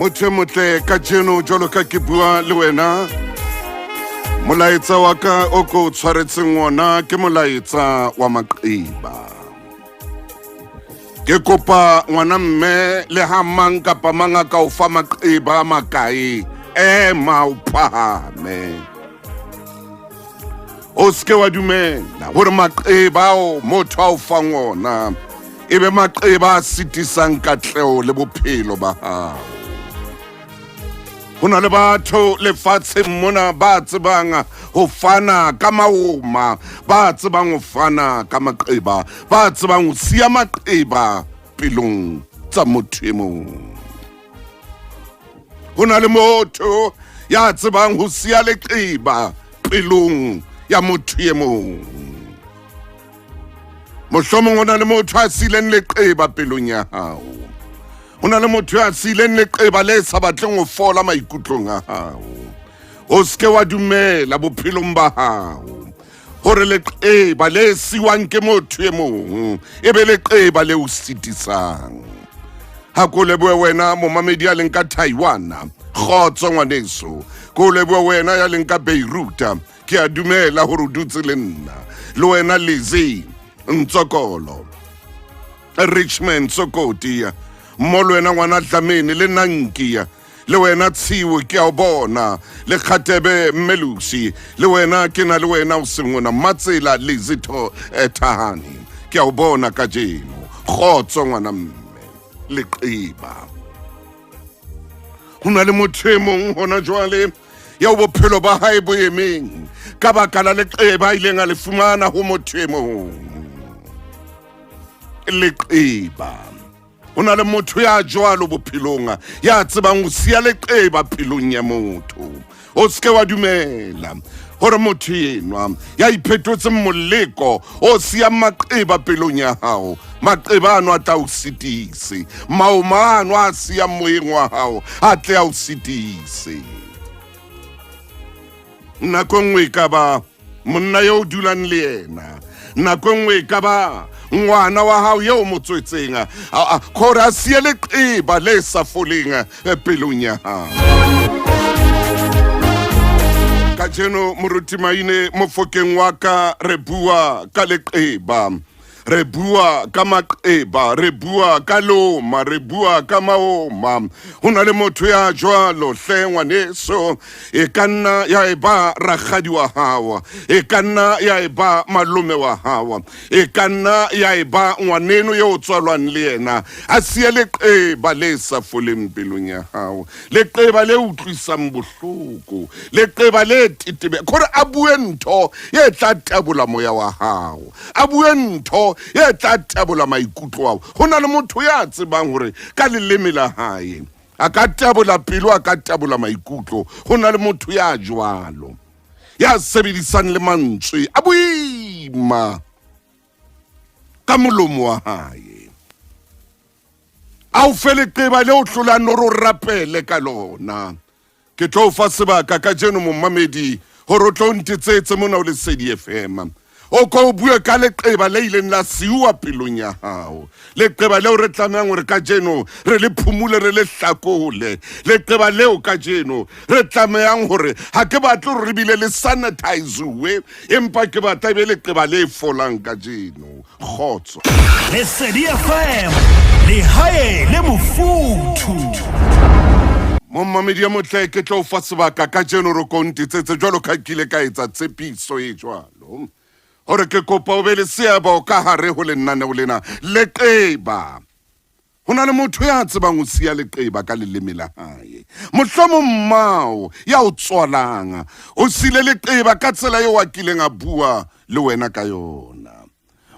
Motho e motle, kajeno jwalo ka ke bua le wena, molaetsa wa ka o ko o tshwaretseng ona ke molaetsa wa maqeba. Ke kopa ngwana mme le ha mang kapa mang a ka o fa maqeba a makae, ema o phahame. O seke wa dumela gore maqeba ao motho a o fang ona e be maqeba a sitisang katleho le bophelo ba hao. Ho na le batho lefatsheng mona ba tsebang ho fana ka maoma, ba tsebang ho fana ka maqeba, ba tsebang ho siya maqeba pelong tsa motho e mong. Ho na le motho ya tsebang ho siya leqeba pelong ya motho e mong. Mohlomong ho na le motho a sileng leqeba pelong ya hao. Ho na le motho ya sileng leqeba le sa batleng ho fola maikutlong a hao. O seke wa dumela bophelong ba hao gore leqeba le siwang ke motho e mong e be leqeba le o sitisang. Ha ko lebohe wena momamedi ya leng ka Taiwan, kgotso ngwaneso. Ko lebohe wena ya leng ka Beiruta, ke a dumela gore o dutse le nna. Le wena Lizzy Ntsokolo, Richmond Sokoti, mo le wena ngwana Dlamini le Nanki, le wena Tshiwo ke a o bona, le Kgatebe Mmelusi, le wena ke na le wena o sengona Matsela Lizzy Thahane, ke a o bona kajeno. Kgotso ngwana mme leqeba. Ho na le motho e mong hona jwale eo bophelo ba hae bo emeng ka baka la leqeba a ileng a le fumana ho motho e mong. Leqeba. Ho na le motho ya jwalo bophelong ya tsebang ho siya leqeba pelong ya motho. O seke wa dumela gore motho enwa ya iphetotseng moleko o siyang maqeba pelong ya hao, maqeba ano a tla o sitise, maoma ano a siyang moyeng wa hao a tle a o sitise. Nako nngwe e ka ba monna yo o dulang le yena, nako nngwe e ka ba ngwana wa hao yo o mo tswetseng, gore a siye leqeba le sa foleng pelong ya hao. Kajeno moruti Maine mofokeng wa ka re bua ka leqeba, re bua ka maqeba, re bua ka loma, re bua ka maoma. Ho na le motho ya jwalo hle ngwaneso, e ka nna ya e ba rakgadi wa hao, e ka nna ya e ba malome wa hao, e ka nna ya e ba ngwaneno yo o tswalwang le yena, a siye leqeba le sa foleng pelong ya hao, leqeba le utlwisang bohloko, leqeba le tetebe, gore a bue ntho e tla tabola moya wa hao, a bue ntho e tla tabola maikutlo ao. Ho na le motho ya tsebang hore ka leleme la hae a ka tabola pelo, a ka tabola maikutlo. Ho na le motho ya jwalo ya sebedisang le mantswe a boima ka molomo wa hae. A o fe leqeba le o hlolang hore o rapele ka lona. Ke tlo o fa sebaka kajeno momamedi hore o tlo ntetsetse mona o Lesedi FM. O ko o bue ka leqeba le ileng la siuwa pelong ya hao, leqeba leo re tlamehang hore kajeno re le phumule, re le hlakole, leqeba leo kajeno re tlamehang hore ha ke batle hore re bile le sanitizewe, empa ke batla e be leqeba le folang kajeno. Kgotso. Lesedi FM, lehae le mofuthu. Momamedi ya motle, ke tlo o fa sebaka kajeno re ko ntetsetse jwalo ka kile ka etsa tshepiso e jwalo hore ke kopa o be le seabo ka hare ho lenaneo lena leqeba. Ho na le motho ya tsebang ho siya leqeba ka leleme la hae. Mohlomong mmao ya o tswalang o sile leqeba ka tsela eo a kileng a bua le wena ka yona.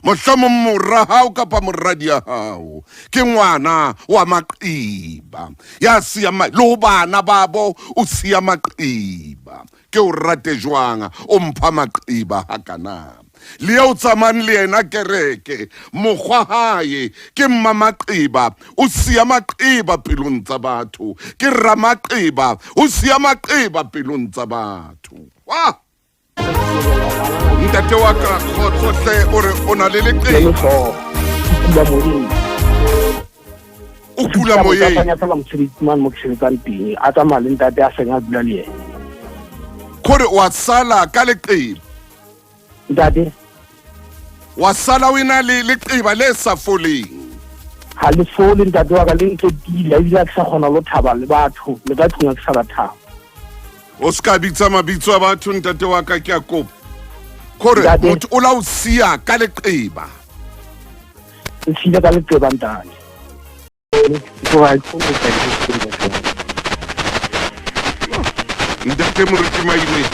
Mohlomong mora hao kapa moradi ya hao ke ngwana wa maqeba ya siya le ho bana babo o siya maqeba. Ke o rate jwang, o mpha maqeba hakana. Le eo tsamayang le yena kereke, mokgwa hae ke mmamaqeba, o siya maqeba pelong tsa batho. Ke ramaqeba, o siya maqeba pelong tsa batho. Wa! Ntate wa ka kgotso hle, o re o na le leqeba. O kula moyeng. A fela mosebetsi mane mo ke sebetsang teng, a tsamaya le ntate a seng a dula le yena. Kore wa sala ka leqeba. Ntate. Wa sala o ena le leqeba le sa foleng. Ha le fole ntate wa ka, le ntse tile, ebile ha ke sa kgona le ho thaba le batho, le ka tlung ha ke sa ba thaba. O se ka bitsa mabitso a batho ntate wa ka, ke a kopa. Kore motho o la o siya ka leqeba. O siile ka leqeba ntate. Ntate Moruti Maine,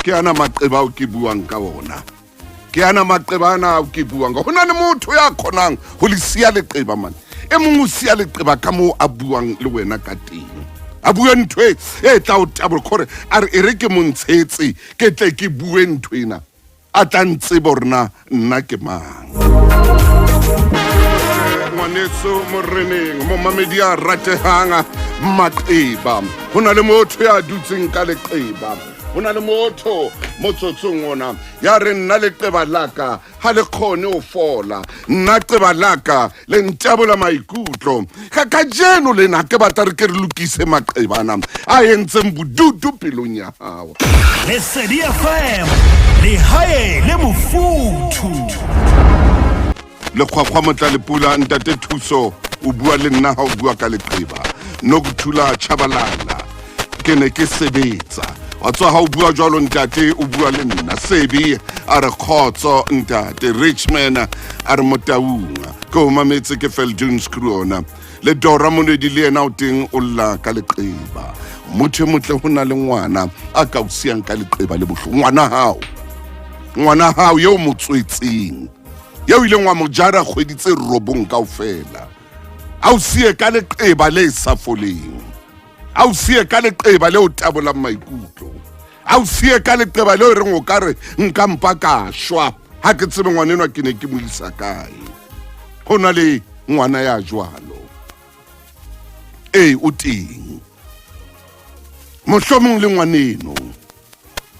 ke ana maqeba ao ke buang ka ona. Ke ana maqeba ana ao ke buang ka. Ho na le motho ya kgonang ho le siya leqeba mane. E mong o siya leqeba ka moo a buang le wena ka teng. A bue ntho e e tla o tabola gore a re e re ke mo ntshetse ke tle ke bue ntho ena. A tla ntsebe gore na nna ke mang. Ngwaneso moreneng, momamedi a ratehang, maqeba. Ho na le motho ya dutseng ka leqeba. Ho na le motho motsotsong ona ya re nna leqeba la ka ha le kgone ho fola, nna qeba la ka le ntabola maikutlo. Ka kajeno lena ke batla re ke re lokise maqebana a entseng bodutu pelong ya hao. Lesedi FM, lehae le mofuthu. Lekgwakgwa Motlalepula, ntate Thuso o bua le nna ha o bua ka leqeba. Nokuthula Chabalala, ke ne ke sebetsa. Wa tswa ha o bua jwalo ntate o bua le nna. Sebi a re kgotso ntate. Richman a re Motaung. Ke o mametse ke Felduns Kruona. Le Dora Monedi le yena o teng o lla ka leqeba. Motho e motle ho na le ngwana a ka o siyang ka leqeba le bohloko. Ngwana hao. Ngwana hao eo mo tswetseng. Eo ileng wa mo jara kgwedi tse robong kaofela. A o siye ka leqeba le sa foleng. A o siye ka leqeba le o tabolang maikutlo. A o siye ka leqeba le reng o ka re nka mpa ka shwa. Ha ke tsebe ngwanenwa ke ne ke mo isa kae. Ho na le ngwana ya jwalo. Ee, o teng. Mohlomong le ngwaneno.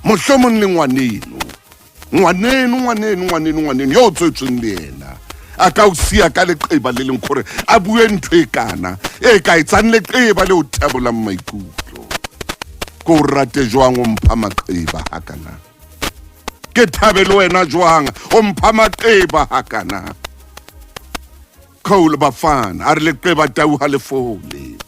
Mohlomong le ngwaneno. Ngwaneno, ngwaneno, ngwaneno, ngwaneno yo o tswetsweng le yena a ka o siya ka leqeba le leng gore a bue ntho e kana e ka etsang leqeba le o tabolang maikutlo. Ko o rate jwang o mpha maqeba hakana? Ke thabe le wena jwang o mpha maqeba hakana? Cole Bafana a re leqeba tau ha le fole.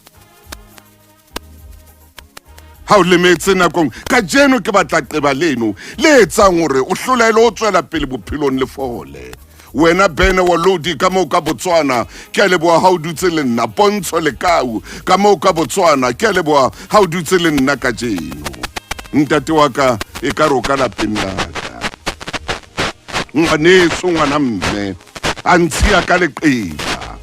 Ha o lemetse nakong kajeno ke batla qeba leno le etsang hore o hlolele o tswela pele bophelong le fole. Wena Bene Walodi ka moo ka Botswana, ke a leboha ha o dutse le nna. Pontsho Lekau ka moo ka Botswana, ke a leboha ha o dutse le nna kajeno. Ntate wa ka e ka re o ka lapeng la ka. Ngwaneso ngwana mme a ntshiya ka leqeba.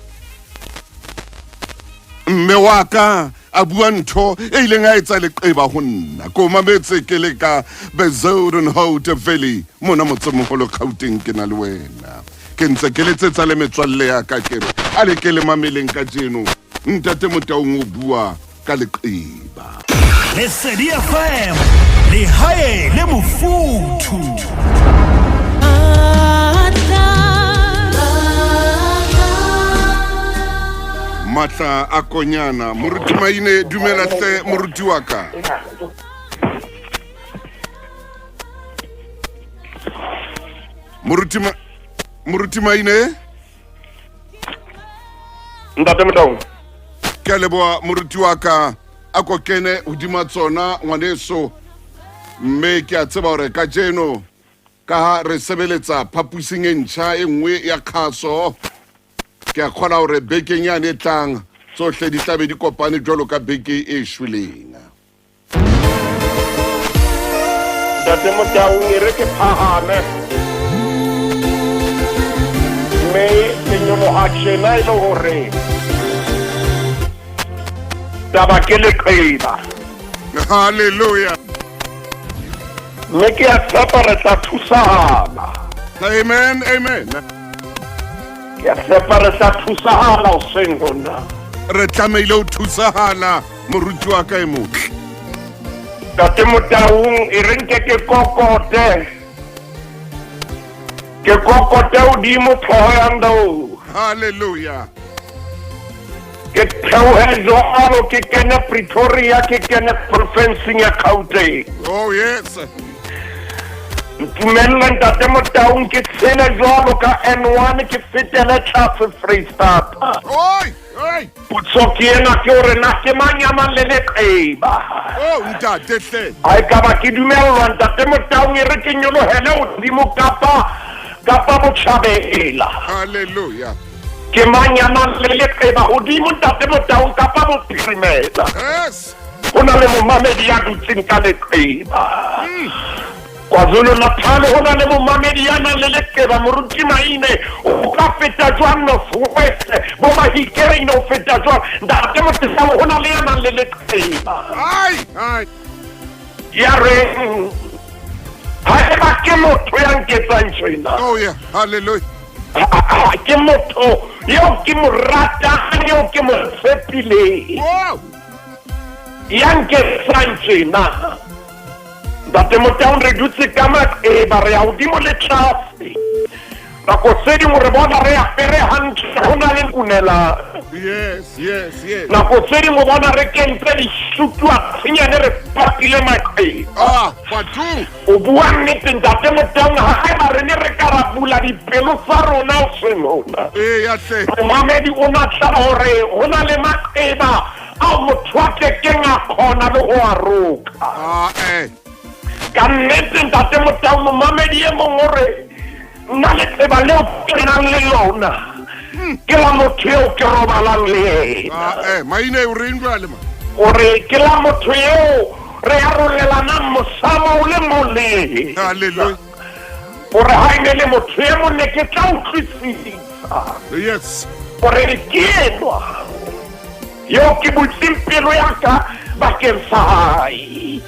Mme wa ka a bua ntho e ileng a etsa leqeba ho nna. Ko mametse ke le ka Bezuidenhout Valley mona motsemoholo Gauteng, ke na le wena. Ke ntse ke letsetsa le metswalle ya ka ke re a le ke le mameleng kajeno. Ntate Motaung o bua ka leqeba. Lesedi FM, lehae le mofuthu. Matla a konyana. Moruti Maine, dumela hle moruti wa ka. Moruti Moruti Maine. Ntate Motaung. Ke a leboha moruti wa ka. A ko kene hodima tsona ngwaneso. Mme ke a tseba hore kajeno ka ha re sebeletsa phapusing e ntjha e nngwe ya kgaso, ke a kgola hore bekeng yane e tlang tsohle di tlabe di kopane jwalo ka beke e shweleng. Ntate Motaung, e re ke phahame mme ke nyoloha tjena e le hore taba ke leqeba. Hallelujah. Mme ke a tshepa re tla thusahala. Amen, amen. Ke a tshepa re tla thusahala hoseng hona. Re tlamehile ho thusahala moruti wa ka e motle. Ntate Motaung, e re nke ke kokote. Ke kokote hodimo Thohoyandou. Hallelujah. Ke theohe jwalo ke kene Pretoria ke kene profenseng ya Gauteng. Oh yes. Ntumelle ntate Motaung ke tshele jwalo ka N1 ke fetele tlase Freistata. Oi, oi. Potso ke ena ke hore na ke mang ya mang le leqeba. Oh ntate hle. Ha e ka ba ke dumellwa ntate Motaung e re ke nyolohele hodimo kapa kapa botjhabela. Hallelujah. Ke mang ya nang le leqeba hodimo ntate Motaung kapa bophirimela? Yes. Ho na le momamedi ya dutseng ka leqeba. KwaZulu Natal ho na le momamedi ya nang le leqeba moruti Maine o ka feta jwang North West bo Mahikeng o feta jwang ntate Motaung ho na le ya nang le leqeba. Ai, ai. Ya reng haeba ke motho ya nketsang tjena. Oh yeah, hallelujah. Ke motho eo ke mo ratang eo ke mo tshepileng. Oh. Ya nketsang tjena. Ntate Motaung re dutse ka maqeba re ya hodimo le tlase. Nako tse dingwe re bona re apere hantle ho na le kunelang. Yes, yes, yes. Nako tse dingwe bona re kentse disutu a tshenyane re patile maqeba. Ah, bathong. O bua nnete ntate Motaung haeba re ne re ka ra bula dipelo tsa rona o se mona. Eya hle. Momamedi o na tla hore ho na le maqeba ao motho a kekeng a kgona le ho a roka. Ah, eh. Ka nnete ntate Motaung momamedi e mong o re nna leqeba leo ke nang le lona ke la motho eo ke robalang le yena. Ah, eh, maine o reng jwale ma? O re ke la motho eo re arolelanang mosamo o le mong le yena. Hallelujah. O re ha e ne le motho e mong ne ke tla utlwisisa. Yes. O re ke enwa eo ke butseng pelo ya ka bakeng sa hae.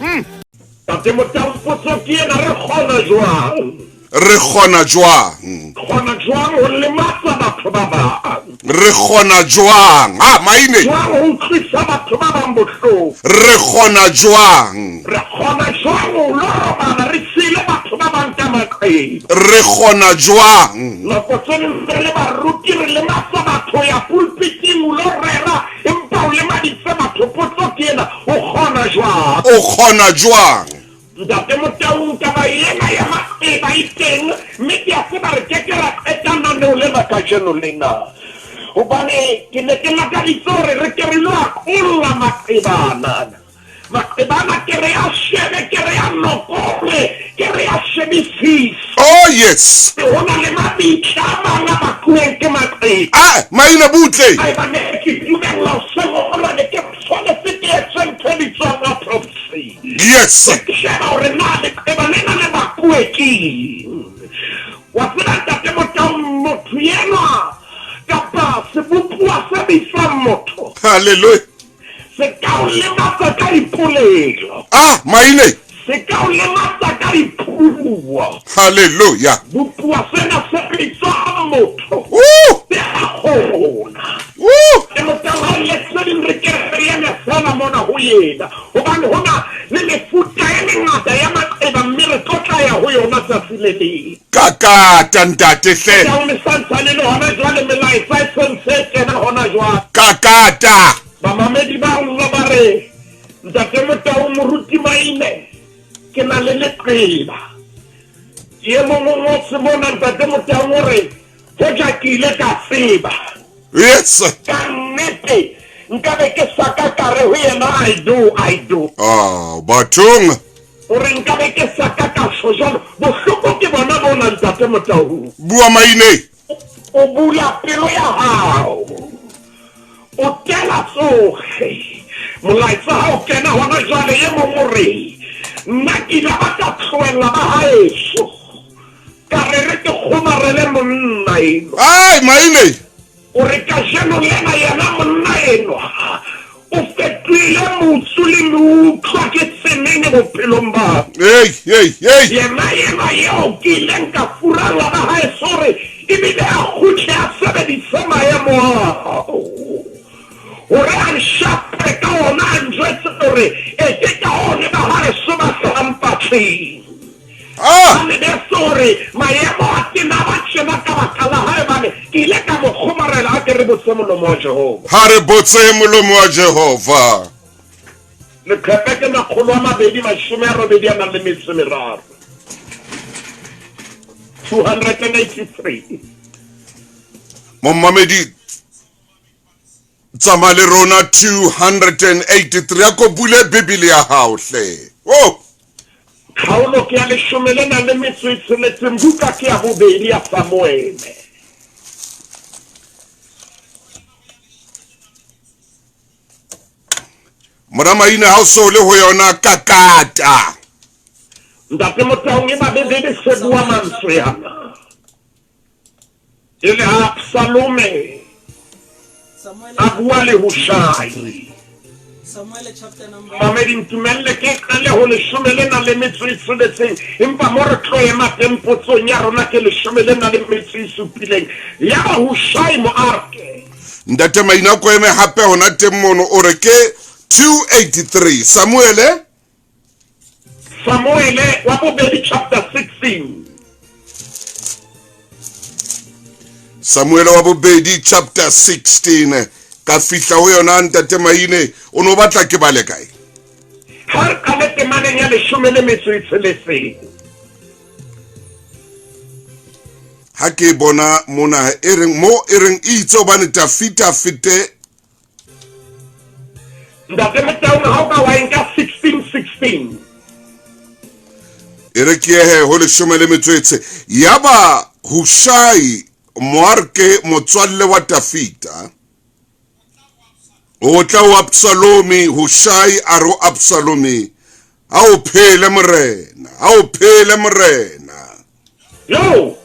Ntate Motaung potso ke ena re kgona jwang? Re kgona jwang? Kgona jwang ho lematsa batho ba bang? Re kgona jwang? Ha maine. Jwang ho utlwisa batho ba bang bohloko? Re kgona jwang? Re kgona jwang ho lo robala re siile batho ba bang ka maqeba? Re kgona jwang? Nako tse ding re le baruti re lematsa batho ya pulpiting o lo rera empa o lemaditse batho. Potso ke ena, o kgona jwang? O kgona jwang? Ntate Motaung, taba ena ya maqeba e teng mme ke a tseba re ke ke ra qeta naneo lena kajeno lena. Hobane ke ne ke lakaditse hore re ke re lo aqolla maqeba ana. Maqeba ana ke re a shebe, ke re a nokole, ke re a shebisise. Oh yes. Ho na le mabitla a mang a bakuweng ke maqeba. Ah, maina butle. Haeba ne ke dumella ho sengola, ne ke tshwanetse ke etse ntho e bitswang autopsy. Yes. Ke sheba hore na leqeba lena le bakuwe keng. Wa tseba ntate Motaung, motho enwa kapa sebopuwa se bitswang motho. Hallelujah. Se ka o lematsa ka dipolelo. Ah, maine. Se ka o lematsa ka dipuo. Hallelujah. Bopuwa sena se bitswang motho. Woo! Se a kgona. Woo! Ke Motaung ha le tse ding re ke re eme feela mona ho yena. Hobane hona le mefuta e mengata ya maqeba mme re tlo tla ya ho yona tsatsi le leng. Kakata ntate hle. Motaung le santsane le hona jwale melaetsa e sentse e kena hona jwale. Kakata. Bamamedi ba lla ba re ntate Motaung moruti Maine ke na le leqeba. Ye mong o ngotse mona ntate Motaung o re hoja ke ile ka tseba. Yes. Ka nnete nkabe ke sa ka ka re ho yena I do, I do. Ah, bathong. O re nkabe ke sa ka ka tjho jwalo. Bohloko ke bona bona ntate Motaung. Bua maine. O bula pelo ya hao. O tela tsohle. Molaetsa ha o kena hona jwale e mong o re nna ke ile ba ka tlohella ba haeso. Ka re re ke kgomarele monna enwa. Ai, maine. O re kajeno lena yena monna enwa o fetohile motsu le meutlwa ke tsenene bophelong ba. Hey, hey, hey. Yena enwa eo ke ileng ka furalla ba haeso hore ebile a kgutle a sebedise maemo ao hore a nshape ka ona a njwetse hore e ke ka one ba haeso ba sa mpatleng. Ah! Ba ne beso hore maemo a tena ba tjena ka baka la hae bane ke ile ka mo kgomarela a ke re botse molomo wa Jehova. Ha re botse molomo wa Jehova. Leqhepe ke 288 a nang le metso e meraro. 283. Momamedi tsamaya le rona 283 a ko bule Bibele ya hao hle. Oh! Kgaolo ke ya leshome le nang le metso e tsheletseng, buka ke ya bobedi ya Samuele. Mora Maine ha o so le ho yona kakata. Ntate Motaung e ba Bibele se bua mantswe ana. E le ha Absalome a bua le Hushai. Mamedi ntumelle ke qale ho leshome le nang le metso e tsheletseng, empa mo re tlo ema teng potsong ya rona ke leshome le nang le metso e supileng. Yaba Hushai Moarke. Ntate Maina ko eme hape hona teng mono o re ke 283 Samuele Samuele wa bobedi chapter 16. Samuele wa bobedi chapter 16 ka fihla ho yona ntate Maine o no batla ke bale kae? Ha re qale temaneng ya leshome le metso e tsheletseng. Ha ke bona mona e reng mo e reng e itse hobane Tafita fete Ntate Motaung ha o ka wa e nka 1616. E re ke ehe ho leshome le metso e tshe. Yaba Hushai Moarke motswalle wa Tafita o tla ho Absalome. Hushai a re ho Absalome, Ha o phele morena, ha o phele morena. Yo!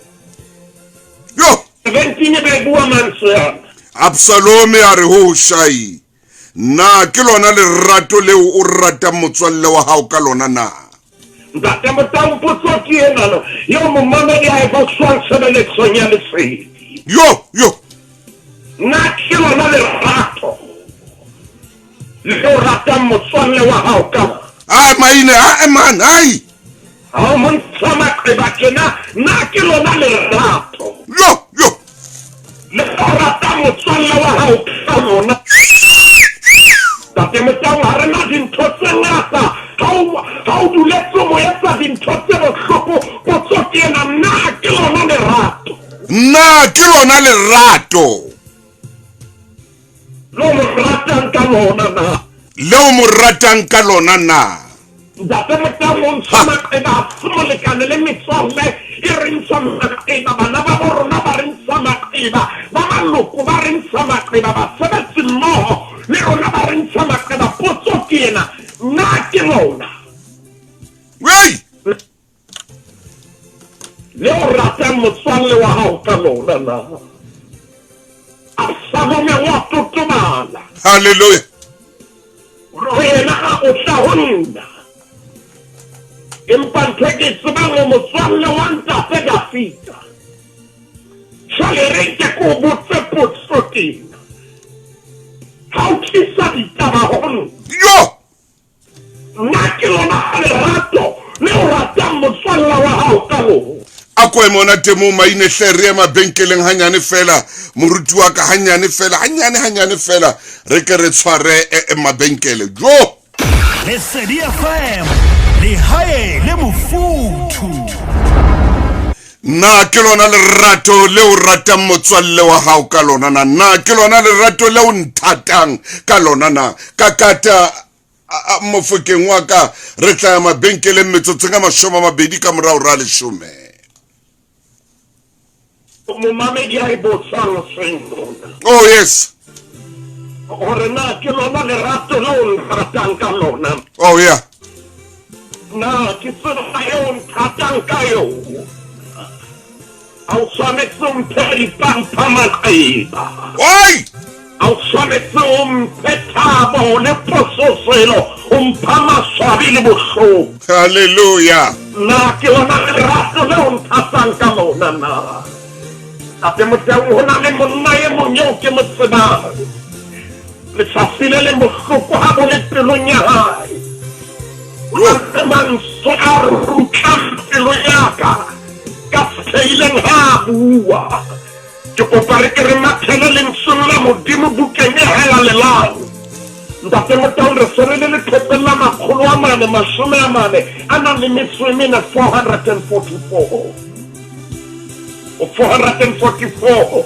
Yo! 17 e be bua mantswe ana. Absalome a re ho Hushai, Na ke lona lerato leo o ratang motswalle wa hao ka lona na? Ntate Motau, potso ke enana eo momamedi a e botswang tshebeletsong ya lesedi. Yo! Yo! Na ke lona lerato leo ratang motswalle wa hao ka lona? Ai, maine, ai, man, ai! Ha o mo ntsha maqeba tjena, na ke lona lerato? Yo, yo. Le o rata motswalle wa hao ka lona. Ntate Motau, ha re na dintho tse ngata. Ha o, ha o duletse o mo etsa dintho tse bohloko, potso ke ena, na ke lona lerato? Na ke lona lerato? Le o mo ratang ka lona na? Le o mo ratang ka lona na? Ntate Motau o ntsha maqeba a se molekane le metswalle e re ntsha maqeba, bana ba bo rona ba re ntsha maqeba, ba maloko ba re ntsha maqeba, basebetsi mmoho le rona ba re ntsha maqeba. Potso ke ena, na ke lona? Wei! Le o ratang motswalle wa hao ka lona na? Absalome wa totobala. Hallelujah. Ho yena a o tla ho nna. Empa ntho e ke e tsebang o motswalle wa ntate Dafita. Jwale re nke ke o botse potso tena. Ha o tlisa ditaba ho nna. Yo! Na ke lona lerato le o ratang motswalla wa hao ka lona? A ko eme ona teng moo maine hle re ye mabenkeleng hanyane fela moruti wa ka hanyane fela hanyane hanyane fela re ke re tshware eh, eh, mabenkele jo Lesedi FM, lehae le mofuthu. Na ke lona lerato le o ratang motswalle wa hao ka lona na? Na ke lona lerato le o nthatang ka lona na? Ka kata mofokeng wa ka re tla ya mabenkeleng metsotsong a 20 ka morago ra leshome. Momamedi a e botsang hoseng mona. Oh yes. Hore na ke lona lerato le o nthatang ka lona. Oh yeah. Na ke tsela eo o nthatang ka yona. A o tshwanetse o mphe dipampha maqeba. Oi! A o tshwanetse o mphe thabo le pososelo, o mpha maswabi le bohloko. Hallelujah. Na ke lona lerato leo nthatang ka lona na? Tate Motau, ho na le monna e mong eo ke mo tsebang. Letsatsi le leng bohloko ha bo le pelong ya hae. O na le mantswe a rutlang. pelo ya ka ka setheileng ha a bua. Ke kopa re ke re mathele lentsweng la Modimo bukeng e halalelang. Ntate Motaung re se re le leqhepeng la 444 a nang le metso e mene 444. O 444.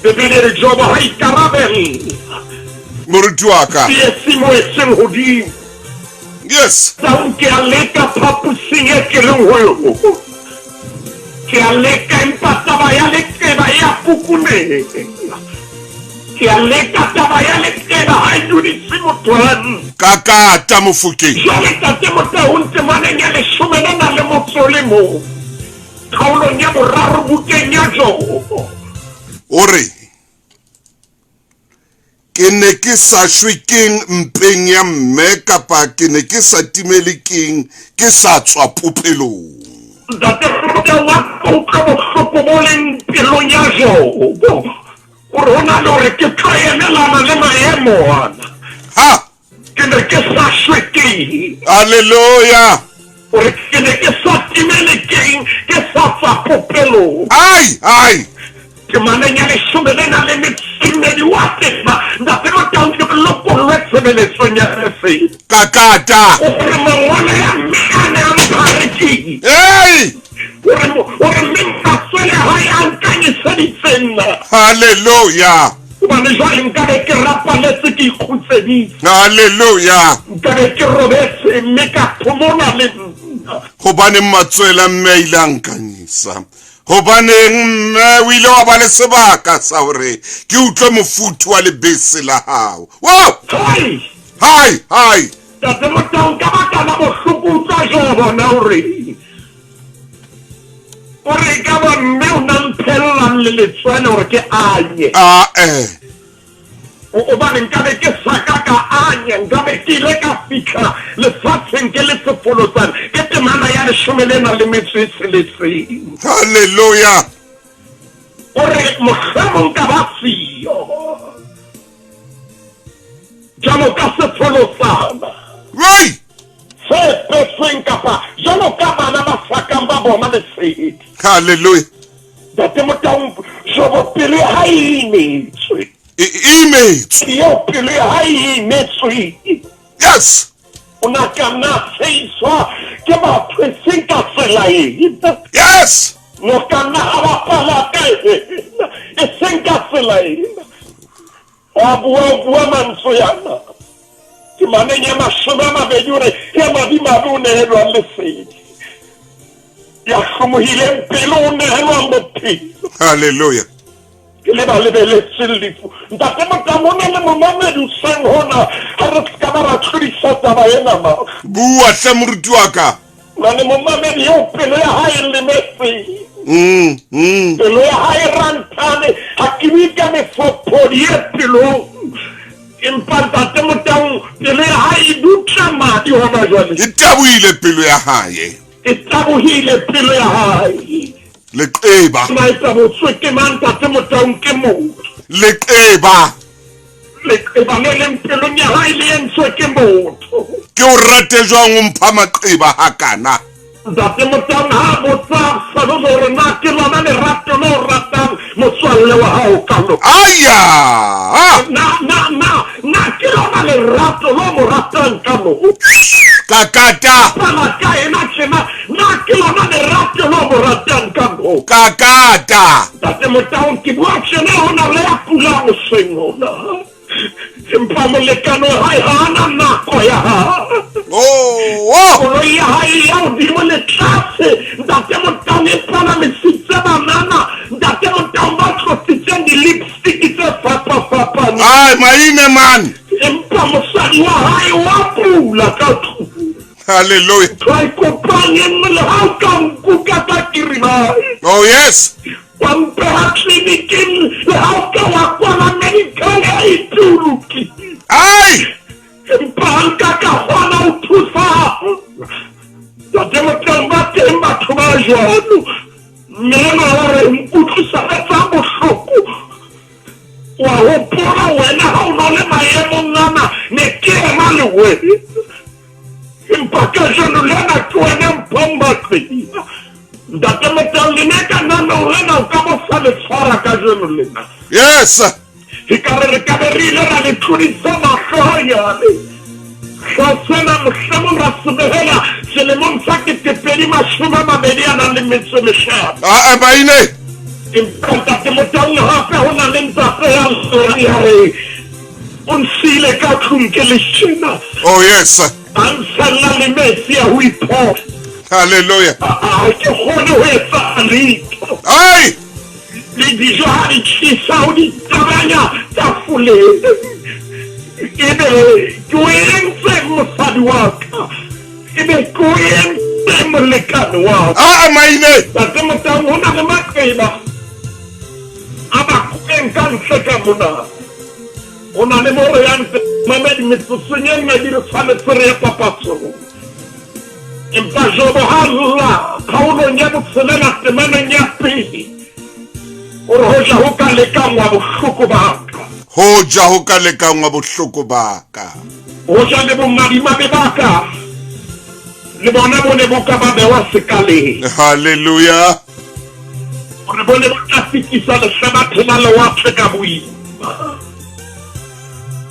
Bibele e re Jobo ha ikarabella. Moruti wa ka. Tsietsi mo e seng hodimo. Yes. Taung ke a leka phaposing e ke leng ho yona. Ke a leka empa taba ya leqeba e a kukunela. Ke a leka taba ya leqeba ha e dudise motho hantle. Kakata Mofokeng. Jwale Tate Motaung temaneng ya leshome le nang le motso o le mong, kgaolong ya boraro bukeng ya Jobo. O re, Ke ne ke sa shwe keng mpeng ya mme, kapa ke ne ke sa timele keng ke sa tswa popelong? Ntate Kgotla wa ka utlwa bohloko bo leng pelong ya Jobo, o re ho na le hore ke tlo emelana le maemo ana. Ha! Ke ne ke sa shwe keng? Haleluya! O re ke ne ke sa timele keng ke sa tswa popelong? Ai, ai! Temaneng ya leshome le nang le metso e mmedi wa tema, Ntate Motaung ke lokollwe tshebeletsong ya lesedi. Kakata! O re mangwele a mme a ne a mphare keng? Ei! O re, o re mme matswele a hae a nkanyiseditse nna. Haleluya! Gobane jwale nkabe ke rapaletse ke ikgutseditse. Haleluya! Nkabe ke robetse mme ka phomola le nna. Gobaneng matswele a mme a ile a nkanyisa? Gobaneng mme o ile wa ba le sebaka sa gore ke utlwe mofuthu wa lebese la gago? Wow! Hai! Hai! Hai! Tate Motaung, ka baka la bohloko utlwa Jobo na o reng? O re ka ba mme o na mphellang le letswele gore ke anye. Ae. Gobane nkabe ke sa ka ka anya, nkabe ke ile ka fihla lefatsheng ke le sefolotsana. Ke temana ya leshome le nang le metso e tsheletseng. Haleluya. O re mohlomong ka ba siyo jalo ka sefolotsana. Right. Se petsweng kapa jwalo ka bana ba sa kang ba bona lesedi. Hallelujah. Ntate Motaung, Jobo pelo ya hae e imetswe. E imetswe. Eo pelo ya hae e imetswe. Yes. O na ka nna a tsheiswa ke batho e seng ka tsela ena. Yes. No ka nna a bapala ka ena e seng ka tsela ena. A bua o bua mantswe ana temaneng ya 20 o re, Ya madimabe o nehelwang lesedi, ya hlomohileng pelo o nehelwang bophelo. Hallelujah. Ke le ba lebeletseng lefu. Ntate Motamo, o na le momamedi hoseng hona, ha re se ka ba ra tlodisa taba ena mahlo. Bua hle moruti wa ka. Na le momamedi eo pelo ya hae e lemetseng. Mm, mm. Pelo ya hae e ranthane, ha ke bue ka mefokodi e pelong. Empa Ntate Motaung, pelo ya hae e dutla madi hona jwale. E tabohile pelo ya hae. E tabohile pelo ya hae. Leqeba. Na e tabotswe ke mang Ntate Motaung? Ke motho. Leqeba. Leqeba le leng pelong ya hae le entswe ke motho. Ke o rate jwang o mpha maqeba hakana? Ntate Motaung ha a botsa Absalome hore na ke lona lerato le o ratang motswalle wa hao ka lona. Aya! Na, na, na, na ke lona lerato le o mo ratang ka lona? Kakata! Bapala ka ena tjena, na ke lona lerato le o mo ratang ka lona? Kakata! Ntate Motaung, ke bua tjena ho na le ya kulang hoseng hona. Empa molekane wa hae ha a na nako ya hae. Oh! Koloi ya hae e ya hodimo le tlase. Ntate Motaung e palamisitse banana. Ntate Motaung ba tlositseng di-lipstick tse fapafapaneng. Ai, maine man! Empa mosadi wa hae wa kula ka tlung. Hallelujah. Ntho a e kopang e nngwe le ha o ka nkuka ka kirimae. Oh yes. Wa mpeha tleliniking le ha o ka wa kwala medical aid o lokile. Ai! Empa ha nka ka kgona ho thusa. Ntate Motaung ba teng batho ba jwalo. Mme enwa wa re nkutlwisa tsa bohloko. Wa hopola wena ha o no le maemong ana ne ke ema le wena. Empa kajeno lena ke wena. hlomphong maqeba. Ntate Motau, le ne ka nanong lena o ka bo sa le tshwara kajeno lena. Yes. E ka re re ka be re ile ra le tlodisa mahlo hanyane. Hla sena mohlomong ra se behela selemong sa 2022 a nang le metso e mehlano. Aa maine. Empa Ntate Motaung hape ho na le ntate ya llang ya re o nsiile ka tlung ke le tjena. Oh yes. A ntshella le metsi a ho iphofa. Hallelujah. Ha ke kgone ho etsa letho. Ai! Le dijo ha di tlisa o di tabanya tafoleng. Ebe ke o entseng mosadi wa ka? Ebe ke o entseng molekane wa ka? Aa maine. Ntate Motaung, ho na le maqeba a bakweng ka ntle ka mona. Ho na le mo re yang teng, mamedi, metsotsong e mmedi re tshwanetse re ye papatsong. Empa Jobo ha a lla kgaolong ya botshelela temaneng ya pele, o re, Hoja ho ka lekanngwa bohloko ba ka. Hoja ho ka lekanngwa bohloko ba ka. Hoja le bomadimabe ba ka le bona bo ne bo ka ba bewa sekaleng. Hallelujah. Hore bo ne bo tla fetisa lehlabathe la lewatle ka boima.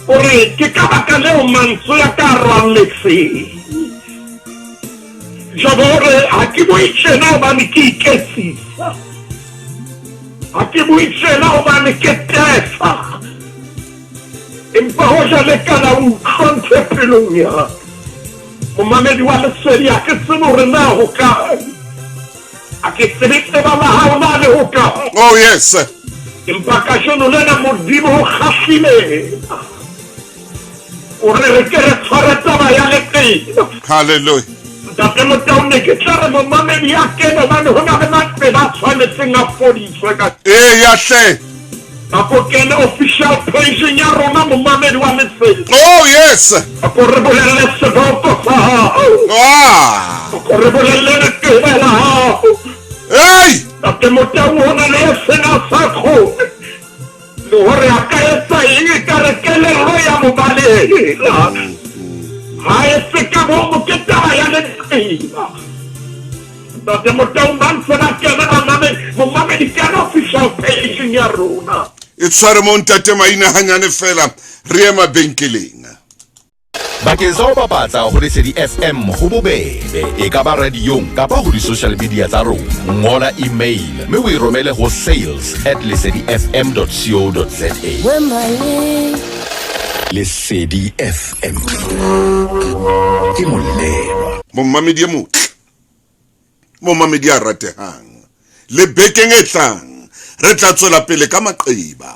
O re, Ke ka baka leo mantswe a ka a rwalletseng. Jobo o re, Ha ke bue tjena hobane ke iketsisa. Ha ke bue tjena hobane ke tefa. Empa hoja le ka la utlwa ntho e pelong ya ka. Momamedi wa Lesedi, ha ke tsebe hore na hokae. A ke tsebe tseba la hao na le hokae. Oh yes. Empa kajeno lena Modimo o kgahlile o re re ke re tshware taba ya leqeba. Hallelujah. Ntate Motau, ne ke tla re momamedi a kene hobane ho na le maqeba a tshwanetseng a fodiswe ka. Eya hle. Ako kene official page-eng ya rona momamedi wa Lesedi. Oh yes. Ako re bolelle seboko sa hao. Ah. Ako re bolelle leqeba la hao. Hey! Ntate Motau, ho na le e seng a sa kgone le hore a ka etsa eng, ekare kelello ya mo balehela. Ha e se ka boomo ke taba ya leqeba. Ntate Motaung ba ntse ba kena bamamedi, momamedi kena official page ya rona. E tshware mo ntate Maina hanyane fela re ye mabenkeleng. Bakeng sa ho bapatsa ho Lesedi FM ho bobebe, e ka ba radiong kapa ho di-social media tsa rona. Ngola email mme o e romele ho sales at lesedifm.co.za. Lesedi FM ke molelwa. Momamedi e motle, momamedi a ratehang, le bekeng e tlang re tla tswela pele ka maqeba.